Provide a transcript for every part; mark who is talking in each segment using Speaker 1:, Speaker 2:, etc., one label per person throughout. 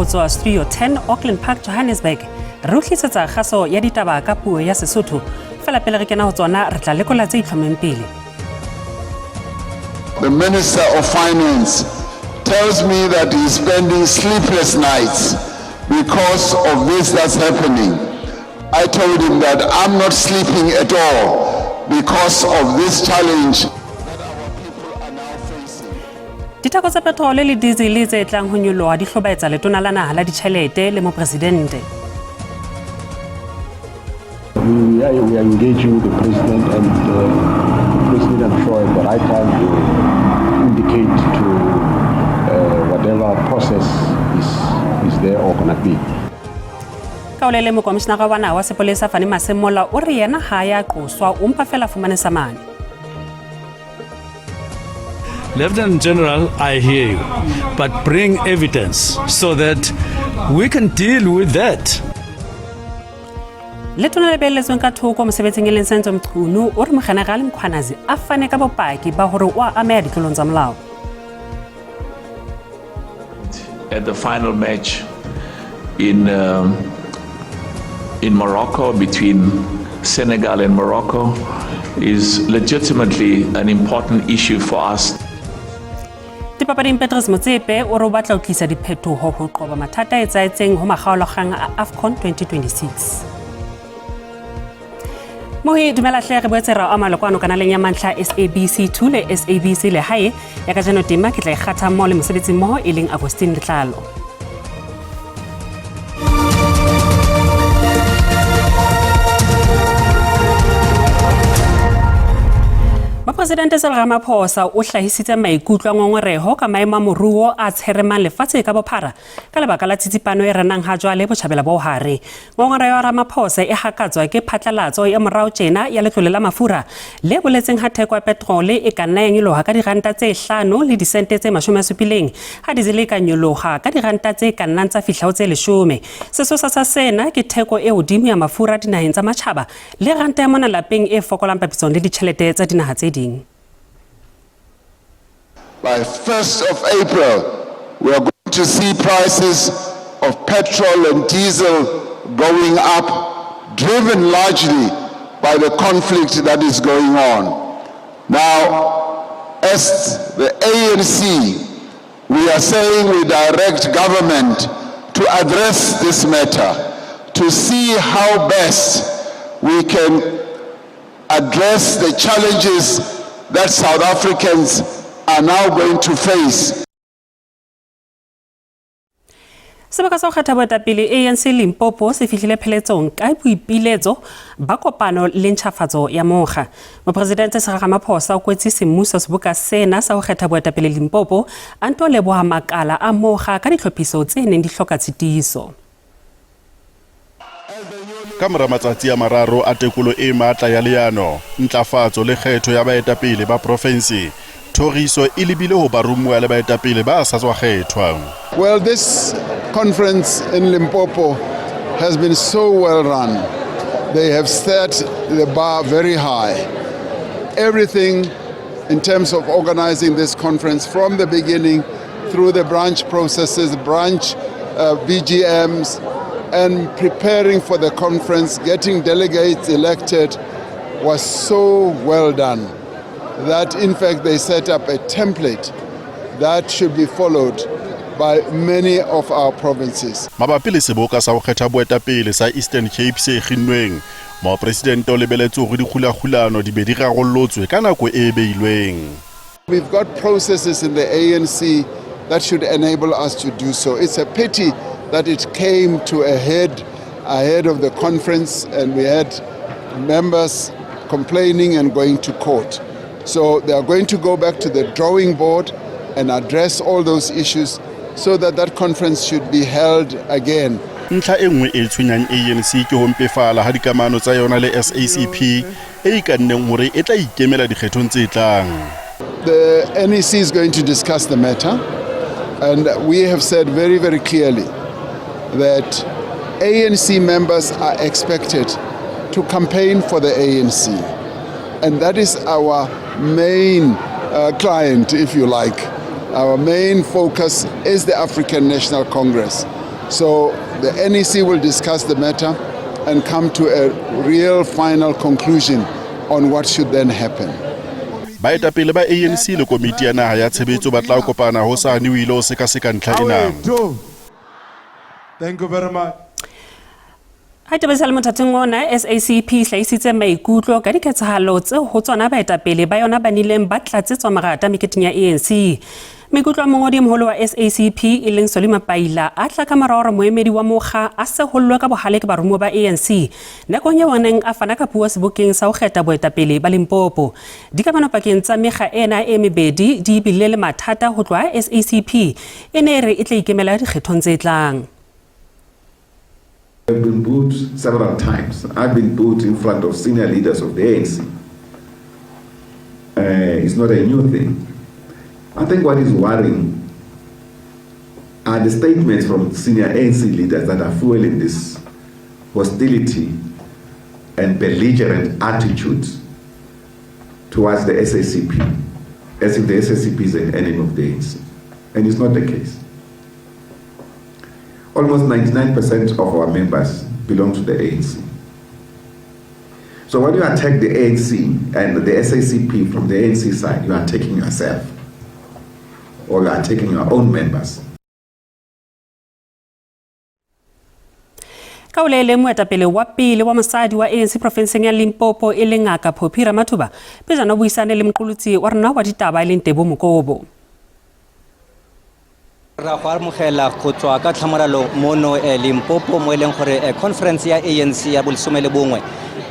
Speaker 1: ho tswa Studio 10 Auckland Park, Johannesburg. Re o tlisetsa kgaso ya ditaba ka puo ya Sesotho. Fela pele re kena ho tsona re tla lekola tse itlhommeng pele.
Speaker 2: The Minister of Finance tells me that he's spending sleepless nights because of this that's happening. I told him that I'm not sleeping at all because of this challenge that our people are now facing.
Speaker 1: Ditheko tsa petrole le diesel tse tlang ho nyoloha di hlobaetsa letona la naha la ditjhelete le mopresidente.
Speaker 3: We are engaging with the president, and the president, I'm sure, at the right time will indicate to whatever process is there or gonna be.
Speaker 1: Ka ho le leng mokomishinara wa naha wa sepolesa Fannie Masemola o re yena ha ya qoswa o mpa fela fumane samane.
Speaker 4: Lieutenant General, I hear you, but bring evidence so that we can deal with that.
Speaker 1: Letona le beelletsweng ka thoko mosebetsing e leng Senzo Mchunu o re Mokgenerale Mkhwanazi a fane ka bopaki ba hore o a ameha ditlolong tsa molao.
Speaker 5: At the final match in Morocco between Senegal and Morocco is legitimately an important issue for us.
Speaker 1: Dipapading Patrice Motsepe o re o batla ho tlisa diphetoho ho qoba mathata a etsahetseng ho makgaolakgang a AFCON 2026. Mohi dumela hle re boetse ra ama kwano kanaleng ya mantlha SABC 2 le SABC Lehae ya kajeno tema ke tla e kgatha mmoho le mosebetsi mmoho e leng Agustin Letlalo. Mopresidente Cyril Ramaphosa o hlahisitse maikutlo a ngongoreho ka maemo a moruo a tsheremang lefatshe ka bophara ka lebaka la tsitsipano e renang ha jwale botjhabela bo hare. Ngongoreho ya Ramaphosa e hakatswa ke phatlalatso ya morao tjena ya letlole la mafura le boletseng ha theko ya petrole e ka nna ya nyoloha ka diranta tse 5 le disente tse 70 ha dizele e ka nyoloha ka diranta tse ka nnang tsa fihla ho tse 10. Sesosa sa sena ke theko e hodimo ya mafura dinaheng tsa matjhaba le ranta ya mona lapeng e fokolang papisong le ditjhelete tsa dinaha tse ding.
Speaker 2: By 1st of April, we are going to see prices of petrol and diesel going up, driven largely by the conflict that is going on. Now, as the ANC, we are saying we direct government to address this matter, to see how best we can address the challenges that South Africans are now going to face.
Speaker 1: Sebaka sa ho kgetha boetapele ANC Limpopo se fihlile pheletsong ka boipiletso ba kopano le ntjhafatso ya mokga. Mopresidente Cyril Ramaphosa o kwetse semmuso seboka sena sa ho kgetha boetapele Limpopo a nto leboha makala a mokga ka ditlhophiso tse neng di hloka tshitiso.
Speaker 6: Ka mora matsatsi a mararo a tekolo e matla ya leano, ntlafatso le kgetho ya baetapele ba profensi, thoriso e lebile ho baromuwa le baetapele ba sa tswa kgethwa.
Speaker 2: Well, this conference in Limpopo has been so well run. They have set the bar very high. Everything in terms of organizing this conference from the beginning through the branch processes, branch BGMs, and preparing for the conference, getting delegates elected, was so well done that in fact they set up a template that should be followed by many of our provinces.
Speaker 6: Mabapi le seboka sa ho kgetha boetapele sa Eastern Cape se kginnweng, mopresidente o lebeletse hore dikgulakgulano di be di rarollotswe ka nako e beilweng.
Speaker 2: We've got processes in the ANC that should enable us to do so. It's a pity that it came to a head ahead of the conference and we had members complaining and going to court. So they are going to go back to the drawing board and address all those issues so that that conference should be held again.
Speaker 6: Ntlha e nngwe e tshwenyang ANC ke ho mpefala ha dikamano tsa yona le SACP e ikanneng hore e tla ikemela dikgethong tse tlang.
Speaker 2: The NEC is going to discuss the matter, and we have said very, very clearly that ANC members are expected to campaign for the ANC. And that is our main client, if you like. Our main focus is the African National Congress. So the NEC will discuss the matter and come to a real final conclusion on what should then happen.
Speaker 6: Baetapele ba ANC le komiti ya naha ya tshebetso ba tla kopana hosane ho ilo sekaseka ntlha ena.
Speaker 7: Thank you very much.
Speaker 1: Ha taba sa le mothating ona, SACP e hlahisitse maikutlo ka diketsahalo tseo ho tsona baetapele ba yona ba nileng ba tlatsetswa marata meketeng ya ANC. Maikutlo a mongodi moholo wa SACP e leng Solly Mapaila a tla ka mora hore moemedi wa mokga a sehollwe ka bohale ke baromuwa ba ANC nakong eo a neng a fana ka puo sebokeng sa ho kgetha boetapele ba Limpopo. Dikamano pakeng tsa mekga ena e mebedi di bile le mathata ho tloha ha SACP e ne e re e tla ikemela dikgethong tse tlang.
Speaker 8: I've been booed several times. I've been booed in front of senior leaders of the ANC. It's not a new thing. I think what is worrying are the statements from senior ANC leaders that are fueling this hostility and belligerent attitudes towards the SACP, as if the SACP is an enemy of the ANC. And it's not the case. Almost 99% of our members belong to the ANC. So when you attack the ANC and the SACP from the ANC side, you are attacking yourself, or you are attacking your own members.
Speaker 1: Ka ho le leng, moetapele wa pele wa mosadi wa ANC profenseng ya Limpopo e leng Ngaka Phophi Ramathuba pejana o buisane le moqolotsi wa rona wa ditaba e leng Tebo Mokobo.
Speaker 9: Ra go amogela go tswa ka tlhamalalo mono Limpopo mo e leng gore conference ya ANC ya bolesome le bongwe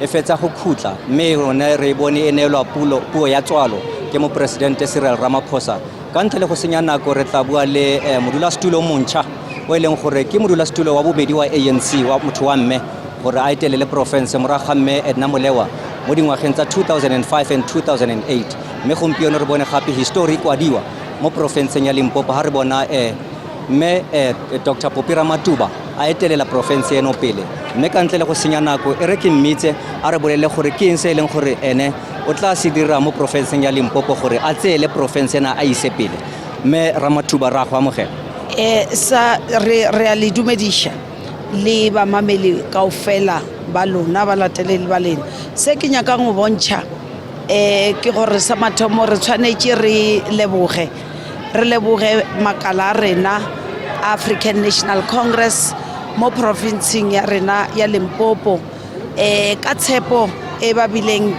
Speaker 9: e fetsa go khutla, mme rone re bone e neelwa puo ya tswalo ke moporesidente Cyril Ramaphosa. Ka ntle le go senya nako, re tla bua le modulasetulo montšha o e leng gore ke modulasetulo wa bobedi wa ANC wa motho wa mme gore a etelele porofense morago ga mme Edna Molewa mo dingwageng tsa 2005 and 2008. Mme gompieno re bone gape histori e kwadiwa mo porofenseng ya Limpopo ha re bona mme Dr Phophi Ramathuba a etelela porofense eno pele. Mme ka ntle le go senya nako, e re ke mmitse a re bolele gore ke eng se e leng gore ene o tla se dira mo porofenseng ya Limpopo gore a tseele porofense ena a ise pele. Mme Ramathuba, ra go amogela.
Speaker 10: Sa re a le dumediša le bamameli kaofela ba lona, ba lateleli ba lena. Se ke nyakang go bontšha ke gore sa mathomo re tshwanetse re leboge, re leboge makala a rena African National Congress mo provinceng ya rena ya Limpopo ka tshepo e ba bileng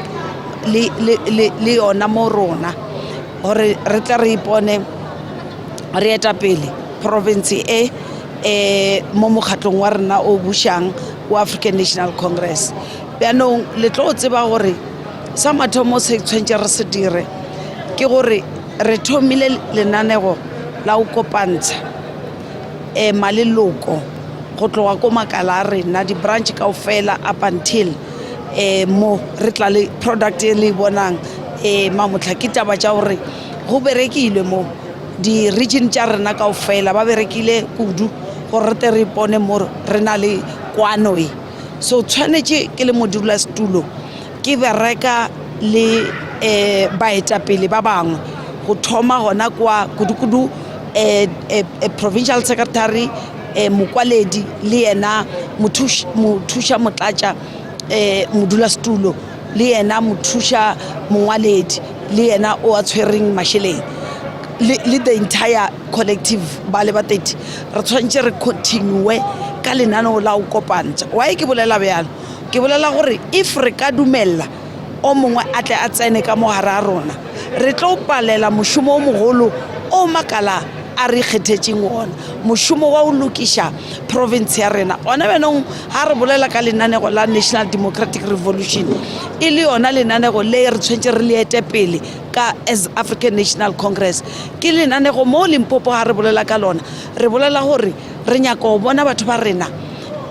Speaker 10: le yona mo rona gore re tle re ipone re eta pele province e mo mokgatlong wa rena o bušang wa African National Congress. Bjanong le tlo tseba gore sa mathomo se tshwanetse re se dire ke gore re thomile lenanego la go kopantsha maleloko go tloga ko makala a rena, di-branch kaofela, up until mo re tla le product e le e bonang mamotlha. Ke taba tša gore go berekilwe mo di-region tša rena kaofela, ba berekile kudu gore re tle re ipone mo re na le kwano e. So tshwanetse ke le modulasetulo ke bereka le baetapele ba bangwe go thoma gona kwa kudu-kudu provincial secretary, mokwaledi le yena mothuša motlatša modulasetulo, le yena mothuša mongwaledi, le yena o a tshwereng mašeleng, le the entire collective ba le ba 30. Re tshwanetse re continue ka lenaneo la go kopantša. Why ke bolela bjalo? Ke bolela gore if re ka dumella o mongwe a tle a tsene ka mogare a rona, re tlo palela mošomo o mogolo o makala a re kgethetšeng ona, mošomo wa go lokiša province ya rena. Gona bjanong ga re bolela ka lenanego la National Democratic Revolution, e le yona lenanego le re tshwanetse re le ete pele ka as African National Congress, ke lenanego mo Limpopo. Ga re bolela ka lona, re bolela gore re nyaka go bona batho ba rena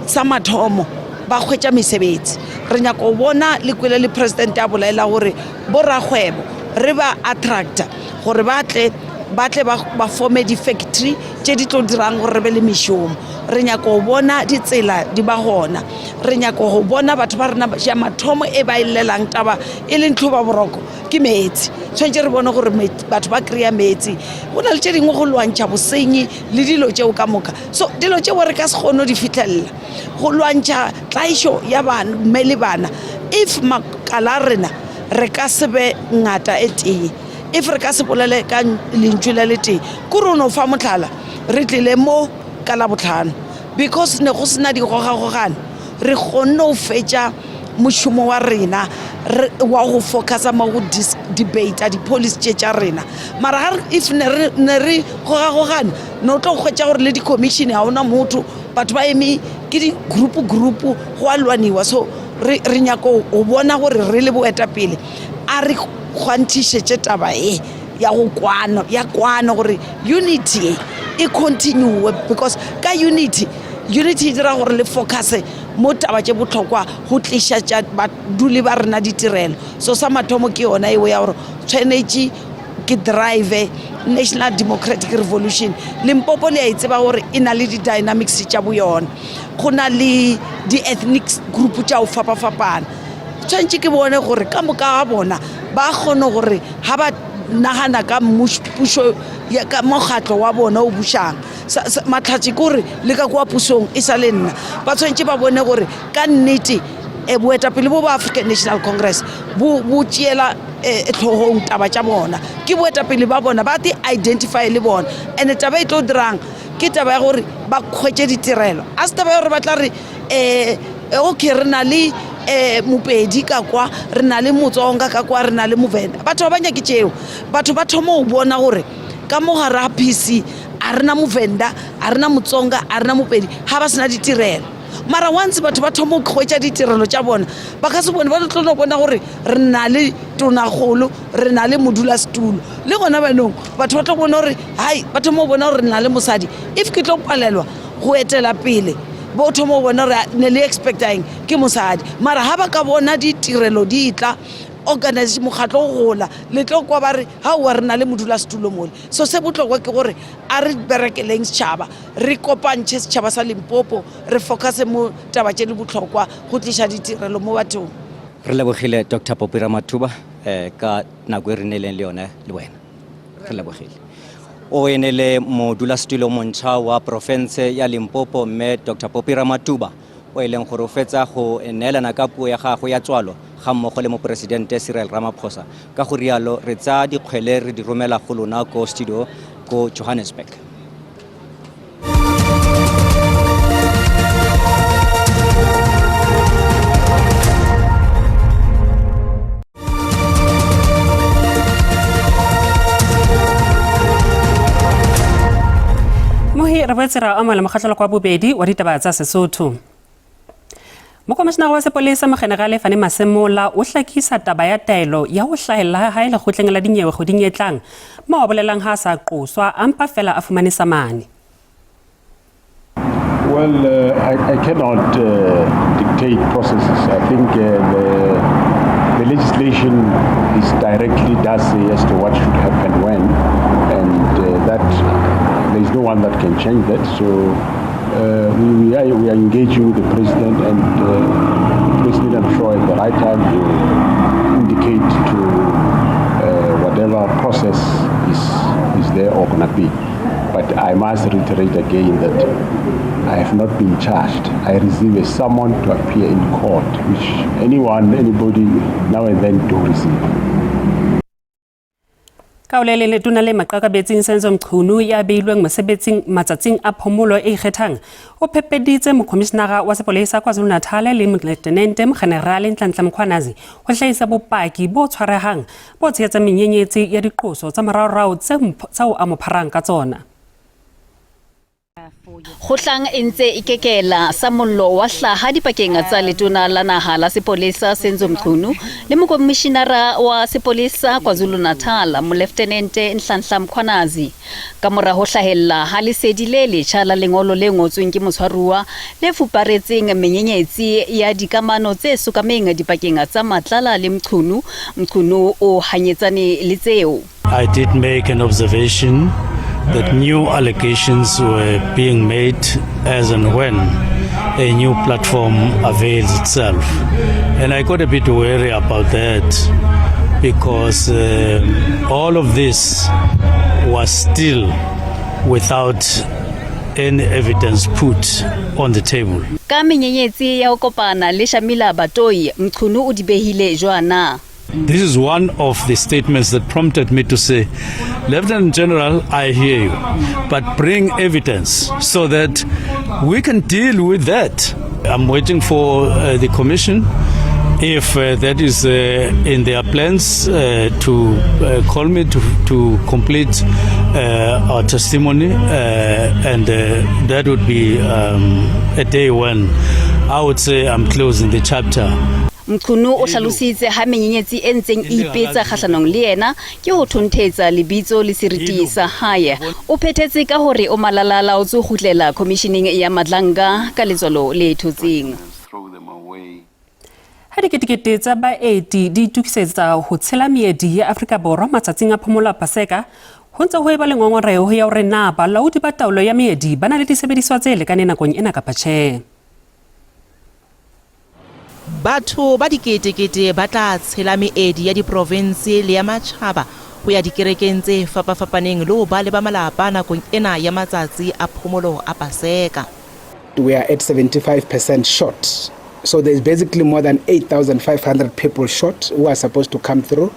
Speaker 10: sa mathomo ba hwetša mesebetsi. Re nyaka go bona le kwele le president a bolela gore borakgwebo re ba attracta gore ba tle. ba tle ba forme di-factory tše di tlo dirang gore re be le mešomo. Re nyaka go bona ditsela di ba gona, re nyaka go bona batho ba rena ya mathomo e ba e llelang taba e leng tlhoba boroko ke meetse. Tshwanetse re bone gore batho ba kry-a meetse. Go na le tše dingwe go lwantšha bosenyi le dilo tšeo ka moka. So dilo tšeo re ka se kgone go di fitlhelela, go lwantšha tlaišo ya mme le bana, if makala a rena re ka se be ngata e tee, if re ka se bolele ka lentšu le le tee, kore o no fa mohlala, re tlile mo ka Labohlano because ne go sena digogagogano, re kgonne go fetša mošomo wa rena wa go focusa mo go debata di-policy tše tša rena. Mara ga if ne re gogagogana, ne o tlo hwetša gore le di-commission ga ona motho, batho ba eme ke di-group group, go a lwaniwa. So re nyaka go bona gore re le boetapele a re kgwanthišetše taba e ya go kwano, ya kwano, gore unity e e continue, because ka unity, unity e dira gore le focus mo taba tše bohlokwa go tliša tša baduli ba rena ditirelo. So sa mathomo ke yona eo ya gore tshwanetše ke drive National Democratic Revolution. Limpopo le a e tseba gore e na le di-dynamics tša boyona, go na le di-ethnic group tša go fapafapana. Tshwanetše ke bone gore ka moka ga bona ba kgone gore ga ba nagana ka pušo ka mokgatlo wa bona o bušang. Mahlatse ke gore le ka kwa pusong e sa le nna, ba tshwanetše ba bone gore ka nnete boetapele bo ba African National Congress bo tšeela hlogong taba tša bona. Ke boetapele ba bona, ba te identify le bona. And taba e tlo dirang ke taba ya gore ba hwetše ditirelo, a se taba ya gore ba tla re okay re na le Mopedi ka kwa, re na le Motsonga ka kwa, re na le Movenda. Batho ba ba nyake tšeo. Batho ba thoma go bona gore ka mo gare ga PC a rena Movenda, a rena Motsonga, a rena Mopedi, ga ba sena ditirelo. Mara once batho ba thoma go hwetša ditirelo tša bona, ba ka se bone, ba tlo no bona gore re na le tonakgolo, re na le modulasetulo. Le gona banong batho ba tlo bona gore hai, ba thoma go bona gore re na le mosadi. If ke tlo palelwa go etela pele, bo thoma go bona gore ne le expecta eng, ke mosadi. Mara ga ba ka bona ditirelo di tla, organization mokgatlo o gola, le tlo kwa ba re gaowa re na le modulasetulo mole. So se bohlokwa ke gore a re berekeleng setšhaba, re kopantšhe setšhaba sa Limpopo, re focuse mo taba tše di bohlokwa go tliša ditirelo mo bathong.
Speaker 9: Re lebogile Dr Poppy Ramathuba ka nako e re neileng le yone le wena. Re lebogile. O ene le modulasetulo montšha wa porofense ya Limpopo mme Dr Poppy Ramathuba, o e leng gore o fetsa go neelana ka puo ya gagwe ya tswalo ga mmogo le moporesidente Cyril Ramaphosa. Ka go rialo re tsaya dikgwele re di romela go lona ko studio ko Johannesburg.
Speaker 1: Mohi re boetse ra amogela mokgatlhelo kwa bobedi wa ditaba tsa Sesotho. Mokomishinara wa sepolesa Mogenerale Fane Masemola o hlakisa taba ya taelo ya ho hlahella ha hae lekgotleng la dinyewe kgweding e tlang, moo a bolelang ha a sa qoswa a mpa fela a fumane samane.
Speaker 3: Well, I cannot dictate processes. I think the legislation is directly does say as to what should happen when, and that there is no one that can change that. So we are engaging with the president, and the president, I'm sure, at the right time will indicate to whatever process is there or going to be. But I must reiterate again that I have not been charged. I receive a summon to appear in court, which anybody now and then do receive.
Speaker 1: Ka ho le leng, letona le maqakabetsing Senzo Mchunu ya beilweng mosebetsing matsatsing a phomolo e ikgethang o phepeditse mokhomishinara wa sepolesa KwaZulu-Natal le moletenente mogenerale Nhlanhla Mkhwanazi ho hlahisa bopaki bo tshwarehang bo tshehetsang menyenyetsi ya diqoso tsa moraorao tseo a mo pharang ka tsona.
Speaker 7: Kgohlang e ntse e kekela sa mollo wa hlaha dipakeng tsa letona la naha la sepolesa Senzo Mchunu le mokomishinara wa sepolesa KwaZulu-Natal Moleftenente Nhlanhla Mkhwanazi. Ka mora ho hlahella ha lesedi le letjha la lengolo le ngotsweng ke motshwaruwa le fuparetseng menyenyetsi ya dikamano tse sokameng dipakeng tsa Matlala le Mchunu, Mchunu o hanyetsane le tseo.
Speaker 4: I did make an observation that new allegations were being made as and when a new platform avails itself. And I got a bit wary about that because all of this was still without any evidence put on the table.
Speaker 7: Ka menyenyetsi ya ho kopana le Shamila Batohi, Mchunu o di behile jwana.
Speaker 4: This is one of the statements that prompted me to say, Lieutenant General, I hear you, but bring evidence so that we can deal with that. I'm waiting for the commission, if that is in their plans to call me to complete our testimony, and that would be a day when I would say I'm closing the chapter.
Speaker 7: Mchunu o hlalositse ha menyenyetsi e ntseng e ipetsa kgahlanong le yena ke ho thonthetsa lebitso le seriti sa hae. O phethetse ka hore o malalalaotswe ho kgutlela khomisheneng ya Madlanga ka letswalo le thotseng.
Speaker 1: Ha diketekete tsa baeti di itokisetsa ho tshela meedi ya Afrika Borwa matsatsing a phomolo a Paseka, ho ntse ho eba le ngongoreho ya hore na balaodi ba taolo ya meedi ba na le disebediswa tse lekaneng nakong ena kapa tjhe.
Speaker 11: Batho ba diketekete ba tla tshela meedi ya diprovense le ya matjhaba ho ya dikerekeng tse fapafapaneng le ho ba le ba malapa nakong ena ya matsatsi a phomolo a Paseka.
Speaker 12: We are at 75% short. So there's basically more than 8,500 people short who are supposed to come through.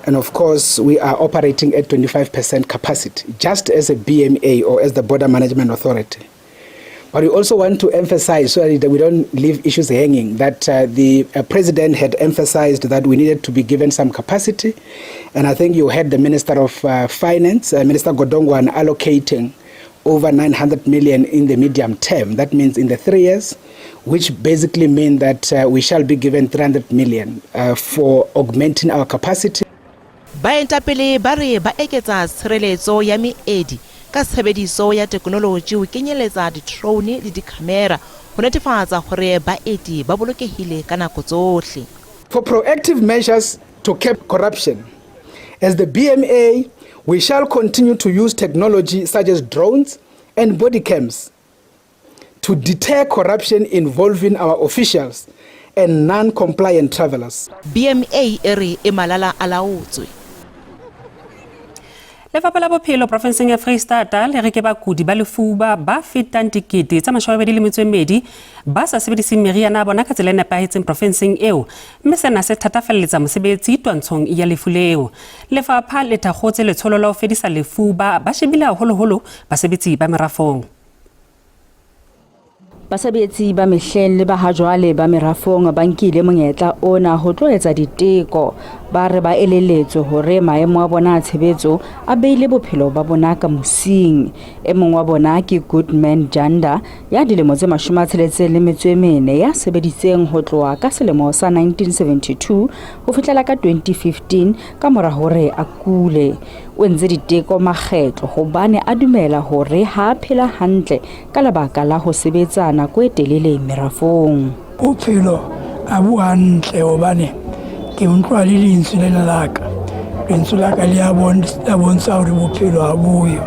Speaker 12: And of course, we are operating at 25% capacity, just as a BMA or as the Border Management Authority. But we also want to emphasize, so that we don't leave issues hanging, that the president had emphasized that we needed to be given some capacity. And I think you heard the Minister of Finance, Minister Godongwana, allocating over 900 million in the medium term. That means in the 3 years, which basically mean that we shall be given 300 million for augmenting our capacity.
Speaker 11: Baetapele ba re ba eketsa tshireletso ya meedi ka tshebediso ya teknoloji ho kenyeletsa di-drone le dikhamera ho netefatsa hore baeti ba bolokehile ka nako tsohle.
Speaker 12: For proactive measures to curb corruption, as the BMA, we shall continue to use technology such as drones and body cams to deter corruption involving our officials and non-compliant travelers.
Speaker 11: BMA e re e malala a laotswe.
Speaker 1: Lefapha la Bophelo profenseng ya Freistata le re ke bakudi ba lefuba ba fetang 22,000 ba sa sebediseng meriana ya bona ka tsela e nepahetseng profenseng eo, mme sena se thatafalletsa mosebetsi twantshong ya lefu leo. Lefapha le thakgotse letsholo la ho fedisa lefuba ba shebile haholoholo basebetsi ba merafong.
Speaker 13: Basebetsi ba mehleng le ba hajwale ba merafong ba nkile monyetla ona ho tlo etsa diteko. Ba re ba elelletswe hore maemo a bona a tshebetso a beile bophelo ba bona ka mosing. E mong wa bona ke Goodman Janda ya dilemo tse 64 ya sebeditseng ho tloha ka selemo sa 1972 ho fihlela ka 2015 ka mora hore a kule. O entse diteko makgetlo hobane a dumela hore ha a phela hantle ka lebaka la ho sebetsa nako e telele merafong.
Speaker 14: Bophelo a bo hantle hobane ke utlwa le lentswe lena la ka. Lentswe la ka le a bontsha hore bophelo ha boyo.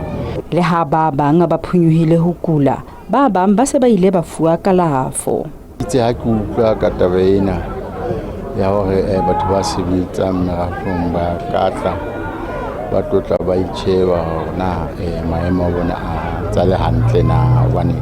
Speaker 13: Le ha ba bang ba phonyohile ho kula, ba bang ba se ba ile ba fuwa kalafo.
Speaker 15: Itse ha ke utlwa ka taba ena ya hore batho ba sebetsang merafong ba ka tla ba tlotla ba itjheba hore na maemo a bona a tsa le hantle na, hobane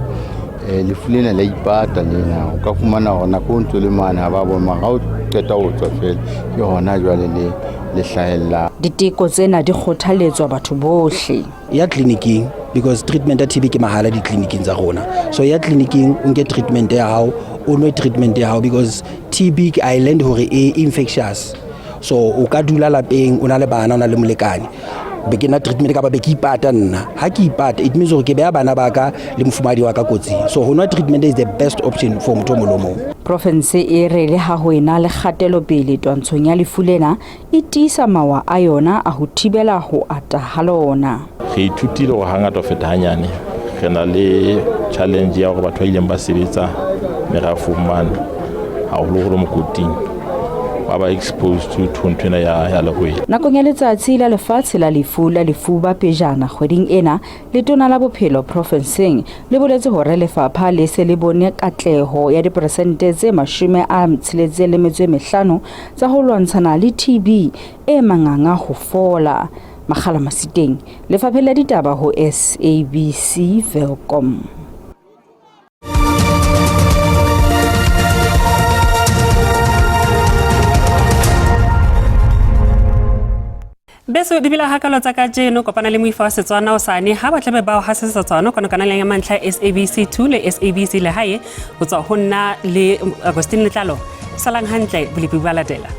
Speaker 15: lefu lena la ipata lena. O ka fumana hore nako o ntso le mane ha ba bone, mara ha o qeta ho tswa fela ke hona jwale le le hlahella.
Speaker 13: Diteko tsena di kgothaletswa batho bohle.
Speaker 16: Ya tleliniking, because treatment ya TB ke mahala ditleliniking tsa rona. So ya tleliniking, o nke treatment ya hao, o nwe treatment ya hao, because TB I learned hore e infectious. So o ka dula lapeng o na le bana, o na le molekane. Be ke nna treatment kapa be ke ipata nna. Ha ke ipata, it means hore ke beha bana ba ka le mofumahadi wa ka kotsing. So ho nwa treatment is the best option for motho o mong le o mong.
Speaker 13: Profense e re le ha ho ena le kgatelopele twantshong ya lefu lena, e tiisa mawa a yona a ho thibela ho ata ha lona.
Speaker 17: Re ithutile hore hangata ho feta hanyane re na le challenge ya hore batho ba ileng ba sebetsa merafong mane haholoholo mokoting ba ba exposed to ntho ena ya lerwele.
Speaker 13: Nakong ya Letsatsi la Lefatshe la Lefu la Lefuba pejana kgweding ena, Letona la Bophelo profenseng le boletse hore lefapha le se le bone katleho ya diperesente tse 65 tsa ho lwantshana le TB e manganga ho fola. Makgala Masiteng, Lefapheng la Ditaba ho SABC Welkom.
Speaker 1: Beso di bila hakalo tsa kajeno kopana le moifa wa Setswana o sane ha ba tlabe bao ha se Setswana kono kanaleng ya mantlha SABC 2 le SABC Lehae ho tswa ho nna le Agustin Letlalo. Salang hantle bolepi ba latela.